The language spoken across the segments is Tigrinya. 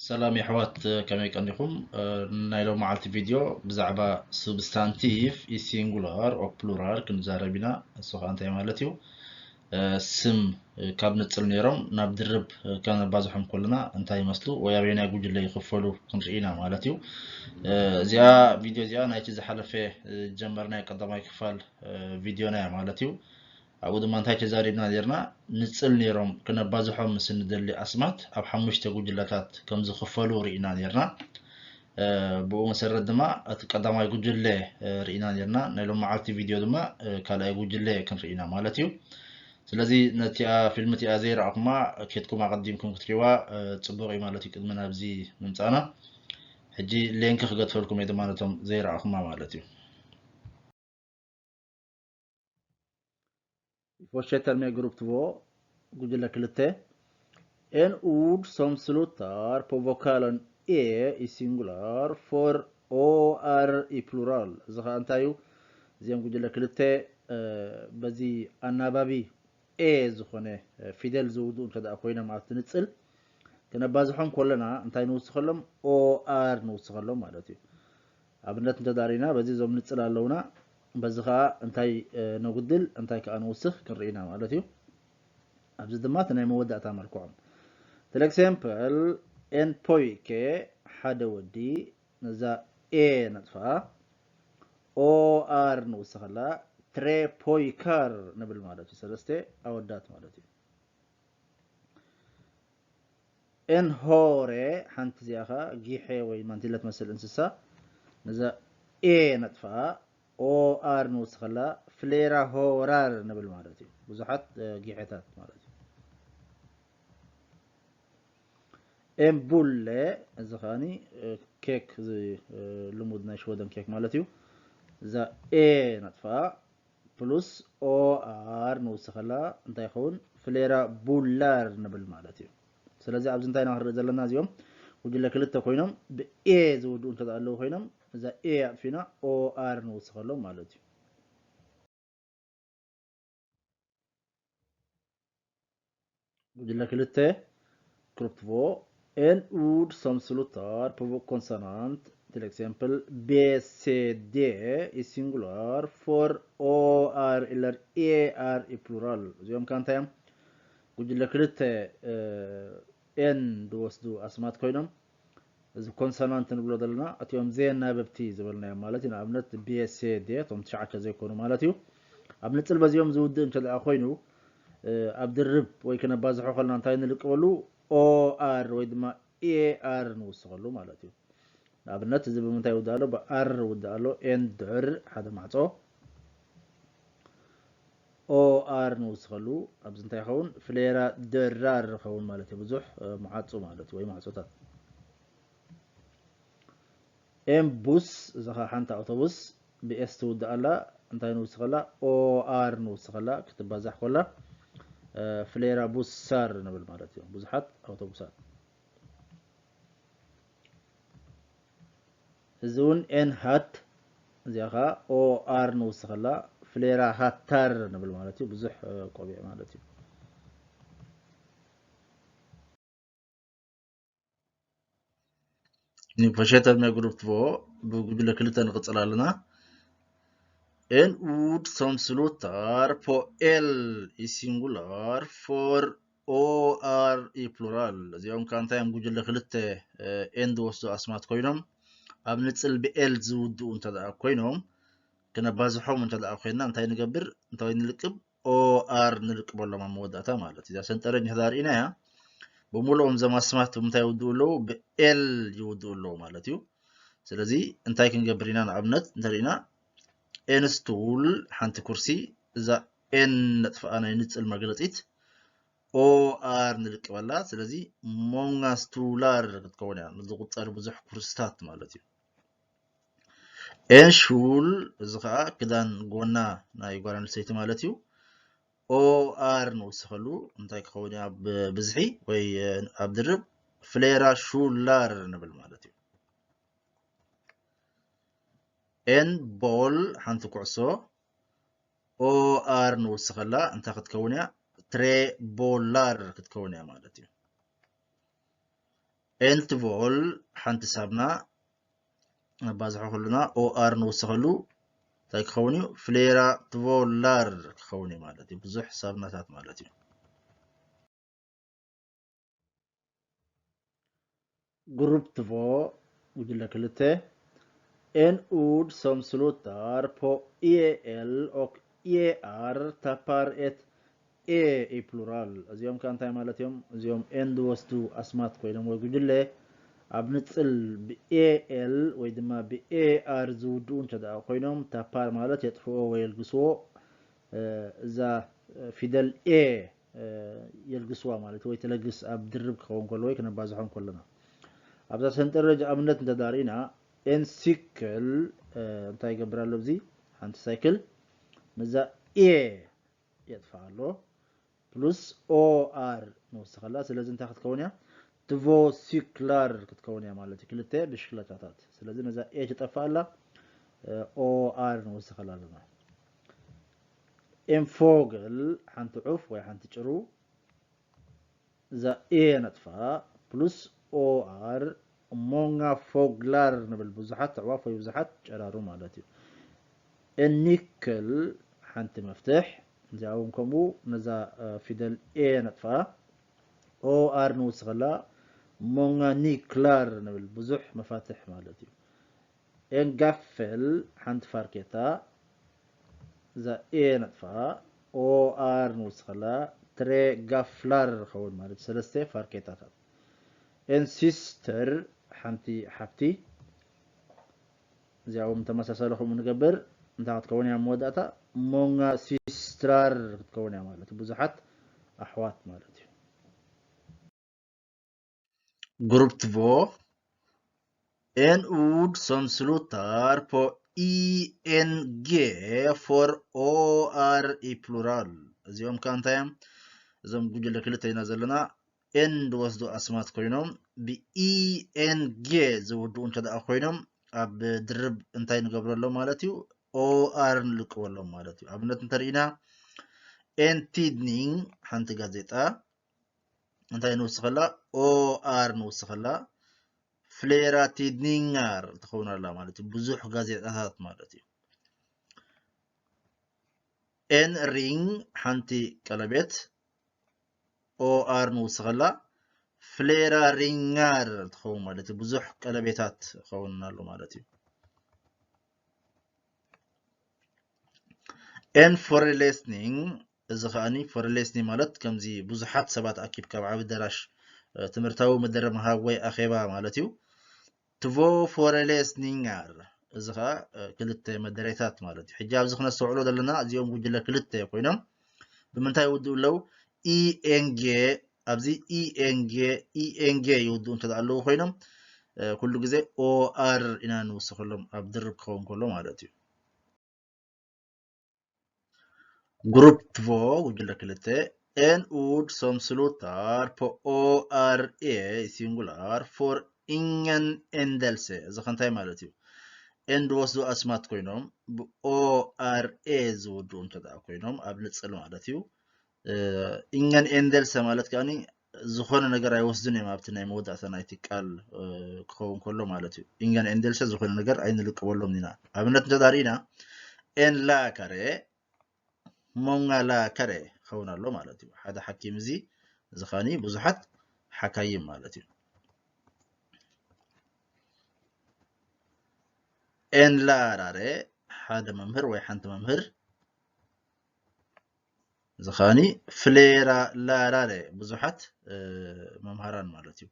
ሰላም የሕዋት፣ ከመይ ቀኒኹም? ናይ ሎም መዓልቲ ቪድዮ ብዛዕባ ሱብስታንቲቭ ኢሲንጉላር ኦር ፕሉራል ክንዛረብ ኢና። እሱ ኸዓ እንታይ ማለት እዩ? ስም ካብ ንጽል ነይሮም ናብ ድርብ ከነባዝሖም ከለና እንታይ ይመስሉ ወይ ኣበየናይ ጉጅለ ይኽፈሉ ክንርኢ ኢና ማለት እዩ። እዚኣ ቪድዮ እዚኣ ናይቲ ዝሓለፈ ዝጀመርናዮ ቀዳማይ ክፋል ቪድዮና እያ ማለት እዩ። ኣብኡ ድማ እንታይ ተዛሪብና ነርና? ንጽል ነይሮም ክነባዝሖም ምስ እንደሊ ኣስማት ኣብ ሓሙሽተ ጉጅለታት ከም ዝኽፈሉ ርኢና ነርና። ብኡ መሰረት ድማ እቲ ቀዳማይ ጉጅለ ርኢና ነርና። ናይ ሎም መዓልቲ ቪድዮ ድማ ካልኣይ ጉጅለ ክንርኢ ኢና ማለት እዩ። ስለዚ ነቲኣ ፊልም እቲኣ ዘይረኣኹማ ኬድኩም ኣቐዲምኩም ክትሪዋ ጽቡቕ እዩ ማለት እዩ። ቅድሚ ናብዚ ምምጻእና ሕጂ ሌንክ ክገድፈልኩም እየ ድማ ነቶም ዘይረኣኹማ ማለት እዩ። Fortsätter med grupp två, ጉጅለ ክልተ. En ord som slutar på vokalen e i singular får o r i plural. እዚ ኸዓ እንታይ እዩ? እዚኦም ጉጅለ ክልተ በዚ ኣናባቢ ኤ ዝኾነ ፊደል ዝውድኡ እንተ ደኣ ኮይኖም ኣብቲ ንጽል ክነባዝሖም ከለና እንታይ ንውስኸሎም? ኦኣር ንውስኸሎም ማለት እዩ። ኣብነት እንተ ደኣ ርኢና በዚ እዞም ንጽል ኣለውና፣ በዚ ኸዓ እንታይ ነጉድል እንታይ ከኣ ንውስኽ ክንርኢ ኢና ማለት እዩ። ኣብዚ ድማ እቲ ናይ መወዳእታ መልክዖም። Till exempel en pojke ሓደ ወዲ፣ ነዛ ኤ ነጥፍኣ፣ ኦኣር ንውስኸላ፣ ትሬ ፖይካር ንብል ማለት እዩ። ሰለስተ ኣወዳት ማለት እዩ። En hare ሓንቲ እዚኣ ኸዓ ጊሐ ወይ ማንቲለ ትመስል እንስሳ፣ ነዛ ኤ ነጥፍኣ፣ ኦኣር ንውስኸላ፣ ፍሌራ ሆራር ንብል ማለት እዩ። ብዙሓት ጊሐታት ማለት እዩ። En bulle፣ እዚ ኸዓኒ ኬክ፣ እዚ ልሙድ ናይ ሽወደን ኬክ ማለት እዩ። እዛ ኤ ነጥፍኣ ፕሉስ ኦኣር ንውስኸላ እንታይ ይኸውን? ፍሌራ ቡላር ንብል ማለት እዩ። ስለዚ ኣብዚ እንታይ ኢና ክንርኢ ዘለና? እዚኦም ጉጅለ ክልተ ኮይኖም ብኤ ዝውድኡ እንተ ኣለዉ ኮይኖም እዛ ኤ ኣጥፊና ኦኣር ንውስኸሎም ማለት እዩ። ጉጅለ ክልተ፣ ክሩፕ ትቮ፣ en ord som slutar på konsonant, till exempel B C D i singular får O R eller E R i plural. እዚኦም ከ እንታይ እዮም? ጉጅለ ክልተ ኤን ዝወስዱ ኣስማት ኮይኖም፣ እዚ ኮንሶናንት ንብሎ ዘለና እቲኦም ዘየናበብቲ ዝበልናዮም ማለት እዩ። ንኣብነት ቢ ኤስ ሲ ዲ እቶም ትሽዓተ ዘይኮኑ ማለት እዩ። ኣብ ንጽል በዚኦም ዝውድእ እንተ ደኣ ኮይኑ ኣብ ድርብ ወይ ክነባዝሖ ከለና እንታይ ንልቅበሉ? ኦ ኣር ወይ ድማ ኤ ኣር ንውስኸሉ ማለት እዩ። ንኣብነት እዚ ብምንታይ ይውዳእ ኣሎ? ብኣር ይውዳእ ኣሎ። ኤን ድር ሓደ ማዕጾ ኦ ኣር ንውስኸሉ ኣብዚ እንታይ ይኸውን? ፍሌራ ደራር ይኸውን ማለት እዩ። ብዙሕ ማዕጾ ማለት ወይ ማዕጾታት። ኤን ቡስ፣ እዚ ኸዓ ሓንቲ ኣውቶቡስ ብኤስ ትውዳእ ኣላ። እንታይ ንውስኸላ? ኦ ኣር ንውስኸላ ክትባዛሕ ኮላ ፍሌራ ቡሳር ንብል ማለት እዩ። ብዙሓት ኣውቶቡሳት። እዚ እውን ኤን ሃት፣ እዚኣ ኸዓ ኦ ኣር ንውስኸላ ፍሌራ ሃታር ንብል ማለት እዩ። ብዙሕ ቆቢዕ ማለት እዩ። Nu fortsätter vi med grupp två. ብጉጅለ ክልተ ንቕጽል ኣለና። En ord som slutar på L i singular får O R i plural. እዚኦም ከ እንታይ እዮም? ጉጅለ ክልተ ኤን ዝወስዱ ኣስማት ኮይኖም ኣብ ንጽል ብኤል ዝውድኡ እንተ ደኣ ኮይኖም ክነባዝሖም እንተ ደኣ ኮይንና እንታይ ንገብር? እንታይ ንልቅብ? ኦ ኣር ንልቅበሎም ኣብ መወዳእታ ማለት እዩ። እዛ ሰንጠረዥ እንተ ርኢናያ ብምሉኦም እዞም ኣስማት ብምንታይ ይውድኡ ኣለዉ? ብኤል ይውድኡ ኣለዉ ማለት እዩ። ስለዚ እንታይ ክንገብር ኢና? ንኣብነት እንተ ርኢና ኤን ስቱል ሓንቲ ኩርሲ፣ እዛ ኤን ነጥፍኣ ናይ ንጽል መግለጺት ኦ ኣር ንልቅበላ። ስለዚ ሞንጋ ስቱላር ክትከውን እያ፣ ንዝቑጸር ብዙሕ ኩርስታት ማለት እዩ። ኤን ሹል፣ እዚ ኸዓ ክዳን ጎና ናይ ጓል ኣንስተይቲ ማለት እዩ። ኦ ኣር ንውስኸሉ እንታይ ክኸውን እያ? ብብዝሒ ወይ ኣብ ድርብ ፍሌራ ሹላር ንብል ማለት እዩ። ኤን ቦል ሓንቲ ኩዕሶ ኦ ኣር ንውስኸላ እንታይ ክትከውን እያ? ትሬ ቦላር ክትከውን እያ ማለት እዩ። En tvål ሓንቲ ሳብና ነባዝሖ ከለና ኦኣር ንውስኸሉ እንታይ ክኸውን እዩ? ፍሌራ ትቮላር ክኸውን እዩ ማለት እዩ። ብዙሕ ሳብናታት ማለት እዩ። Grupp två, ጉጅለ ክልተ። En ord som slutar på el och er tappar ett e i plural። እዚኦም ከ እንታይ ማለት እዮም? እዚኦም en ዝወስዱ ኣስማት ኮይኖም ወይ ጉጅለ ኣብ ንጽል ብ el ወይ ድማ ብ er ዝውድኡ እንተ ደኣ ኮይኖም፣ tappar ማለት የጥፍኦ ወይ የልግስዎ፣ እ፣ እዛ ፊደል e እ፣ የልግስዋ ማለት ወይ ተለግስ ኣብ ድርብ ክኸውን ከሎ ወይ ክነባዝሖም ከለና። ኣብዛ ሰንጠረዥ ኣብነት እንተ ደኣ ርኢና፣ en cykel፣ እ፣ እንታይ ይገብር ኣሎ ኣብዚ? ሓንቲ ሳይክል ነዛ e የጥፍኣ ኣሎ። ፕሉስ ኦኣር ንወስኸላ። ስለዚ እንታይ ክትከውን እያ? Två cyklar ክትከውን እያ ማለት እዩ። ክልተ ብሽክለታታት። ስለዚ ነዛ e ትጠፍእ ኣላ። እ፣ ኦኣር ንወስኸላ ኣለና። En fågel ሓንቲ ዑፍ ወይ ሓንቲ ጭሩ። እዛ e ነጥፍኣ። ፕሉስ ኦኣር፣ många fåglar ንብል፣ ብዙሓት ኣዕዋፍ ወይ ብዙሓት ጨራሩ ማለት እዩ። En nyckel ሓንቲ መፍትሕ። እዚኣ እውን ከምኡ ነዛ፣ እ፣ ፊደል e ነጥፍኣ። ኦኣር ንውስኸላ። Många nycklar ንብል፣ ብዙሕ መፋትሕ ማለት እዩ። En gaffel ሓንቲ ፋርኬታ። እዛ e ነጥፍኣ። ኦኣር ንውስኸላ። Tre gafflar ክኸውን ማለት ሰለስተ ፋርኬታታት። En syster ሓንቲ ሓብቲ። እዚኣ እውን ተመሳሳሊ ከምኡ ንገብር። እንታይ ክትከውን እያ መወዳእታ? Många systrar ክትከውን እያ ማለት እዩ። ብዙሓት ኣሕዋት ማለት እዩ። Grupp två. En ord som slutar på ing får oar i plural. እዚኦም ከ እንታይ እዮም? እዞም ጉጅለ ክልተ ኢና ዘለና። En ዝወስዱ ኣስማት ኮይኖም፣ ብ ing ዝውድኡ እንተ ደኣ ኮይኖም፣ ኣብ ድርብ እንታይ ንገብረሎም ማለት እዩ? ኦኣር ንልቅወሎም ማለት እዩ። ኣብነት እንተ ርኢና፣ en tidning ሓንቲ ጋዜጣ፣ እንታይ ንውስኸላ? ኦኣር ንውስኸላ። Flera tidningar ትኸውን ኣላ ማለት እዩ። ብዙሕ ጋዜጣታት ማለት እዩ። En ring ሓንቲ ቀለቤት፣ ኦኣር ንውስኸላ። Flera ringar ትኸውን ማለት እዩ። ብዙሕ ቀለቤታት ክኸውን ኣሎ ማለት እዩ። En föreläsning፣ እዚ ከኣኒ föreläsning ማለት ከምዚ ብዙሓት ሰባት ኣኪብካ ኣብ ዓቢ ኣዳራሽ፣ እ፣ ትምህርታዊ መደረ ምሃብ ወይ ኣኼባ ማለት እዩ። Två föreläsningar፣ እዚ ከኣ፣ እ፣ ክልተ መደረታት ማለት እዩ። ሕጂ ኣብዚ ክነስተውዕሎ ዘለና እዚኦም ጉጅለ ክልተ ኮይኖም ብምንታይ ይውድኡ ኣለዉ? ing፣ ኣብዚ ing፣ ing ይውድኡ እንተ ኣለዉ ኮይኖም፣ እ፣ ኩሉ ግዜ ኦኣር ኢና ንውስኸሎም ኣብ ድርብ ክኸውን ከሎ ማለት እዩ። Grupp två፣ ጉጅለ ክልተ። En ord som slutar på oar i singular får ingen endelse። እዚ ከ እንታይ ማለት እዩ? En ዝወስዱ ኣስማት ኮይኖም፣ ብ ኦኣር ኤ ዝውድኡ እንተ ደኣ ኮይኖም፣ ኣብ ንጽል ማለት እዩ። እ፣ ingen endelse ማለት ከኣኒ ዝኾነ ነገር ኣይወስዱን እዮም ኣብቲ ናይ መወዳእታ ናይቲ ቃል፣ እ፣ ክኸውን ከሎ ማለት እዩ። Ingen endelse ዝኾነ ነገር ኣይንልቅበሎም ኢና። ኣብነት እንተ ደኣ ርኢና፣ en läkare፣ många läkare ክኸውን ኣሎ ማለት እዩ። ሓደ ሓኪም እዚ፣ እዚ ከኣኒ ብዙሓት ሓካይም ማለት እዩ። En lärare ሓደ መምህር ወይ ሓንቲ መምህር፣ እዚ ከኣኒ flera lärare ብዙሓት፣ እ፣ መምሃራን ማለት እዩ።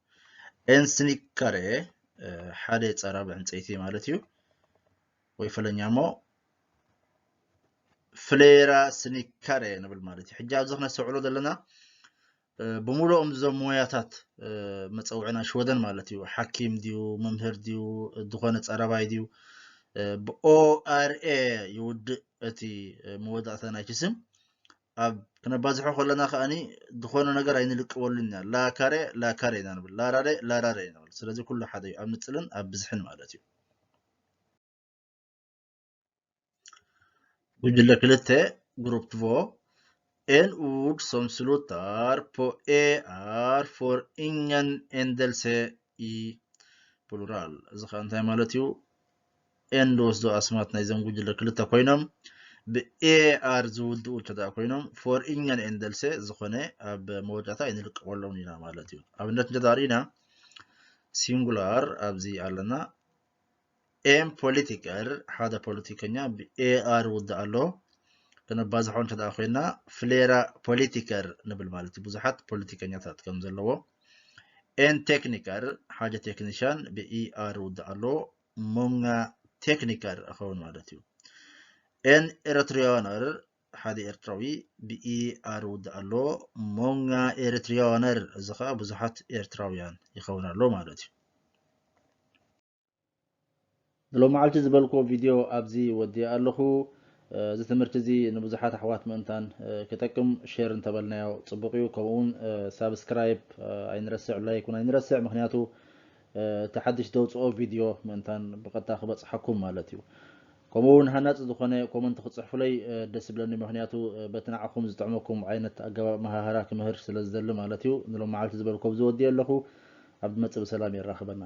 En snickare፣ እ፣ ሓደ ጸራቢ ዕንጸይቲ ማለት እዩ። ወይ ፈለኛ እሞ flera snickare ንብል ማለት እዩ። ሕጂ ኣብዚ ክነስተውዕሎ ዘለና፣ እ፣ ብምሉኦም እዞም ሞያታት፣ እ፣ መጸውዒ ናይ ሽወደን ማለት እዩ። ሓኪም ድዩ፣ መምህር ድዩ፣ ዝኾነ ጸራባይ ድዩ፣ እ፣ ብኦኣርኤ ይውድእ እቲ፣ እ፣ መወዳእታ ናይቲ ስም። ኣብ ክነባዝሖ ከለና ከኣኒ ዝኾነ ነገር ኣይንልቅበሉን ኢና። ላካሬ፣ ላካሬ ኢና ንብል። ላራሬ፣ ላራሬ ኢና ንብል። ስለዚ ኩሉ ሓደ እዩ። ኣብ ንጽልን ኣብ ብዝሕን ማለት እዩ። ጉጅለ ክልተ፣ grupp två. En ord som slutar på er får ingen endelse e plural። እዚ ከዓ እንታይ ማለት እዩ? N ዝወስዶ ኣስማት ናይዞም ጉጅለ ክልተ ኮይኖም ብ A R ዝውድኡ እንተ ደኣ ኮይኖም for ingen endelse ዝኾነ ኣብ መወዳእታ ኣይንልቀቐሎም ኢና ማለት እዩ። ኣብነት እንተ ደኣ ርኢና ሲንጉላር ኣብዚ ኣለና። En politiker፣ ሓደ ፖለቲከኛ ብ A R ውድእ ኣሎ። ከነባዝሖ እንተ ደኣ ኮይና ፍሌራ ፖለቲከር ንብል ማለት እዩ። ብዙሓት ፖለቲከኛታት ከም ዘለዎ። En tekniker፣ ሓደ ቴክኒሽያን ብ E R ውድእ ኣሎ። Många tekniker ይኸውን ማለት እዩ። En eritreaner፣ ሓደ ኤርትራዊ ብ E R ውድእ ኣሎ። Många eritreaner፣ እዚ ከዓ ብዙሓት ኤርትራውያን ይኸውን ኣሎ ማለት እዩ። ንሎሚ መዓልቲ ዝበልክዎ ቪድዮ ኣብዚ ወዲአ ኣለኹ። እ፣ እዚ ትምህርቲ እዚ ንብዙሓት ኣሕዋት ምእንታን፣ እ፣ ክጠቅም ሼር እንተበልናዮ ጽቡቕ እዩ። ከምኡ እውን፣ እ፣ ሳብስክራይብ፣ እ፣ ኣይንረስዕ፣ ላይክ እውን ኣይንረስዕ። ምኽንያቱ፣ እ፣ እቲ ሓድሽ ዘውጽኦ ቪድዮ ምእንታን ብቐጥታ ክበጽሓኩም ማለት እዩ። ከምኡ እውን ሃናጺ ዝኾነ ኮመንት ክጽሕፉለይ፣ እ፣ ደስ ይብለኒ። ምኽንያቱ፣ እ፣ በቲ ንዓኹም ዝጥዕመኩም ዓይነት ኣገባብ መሃህራ ክምህር ስለ ዝደሊ ማለት እዩ። ንሎም መዓልቲ ዝበልኮ ኣብዚ ወዲአ ኣለኹ። ኣብ ዝመጽእ ብሰላም የራኽበና።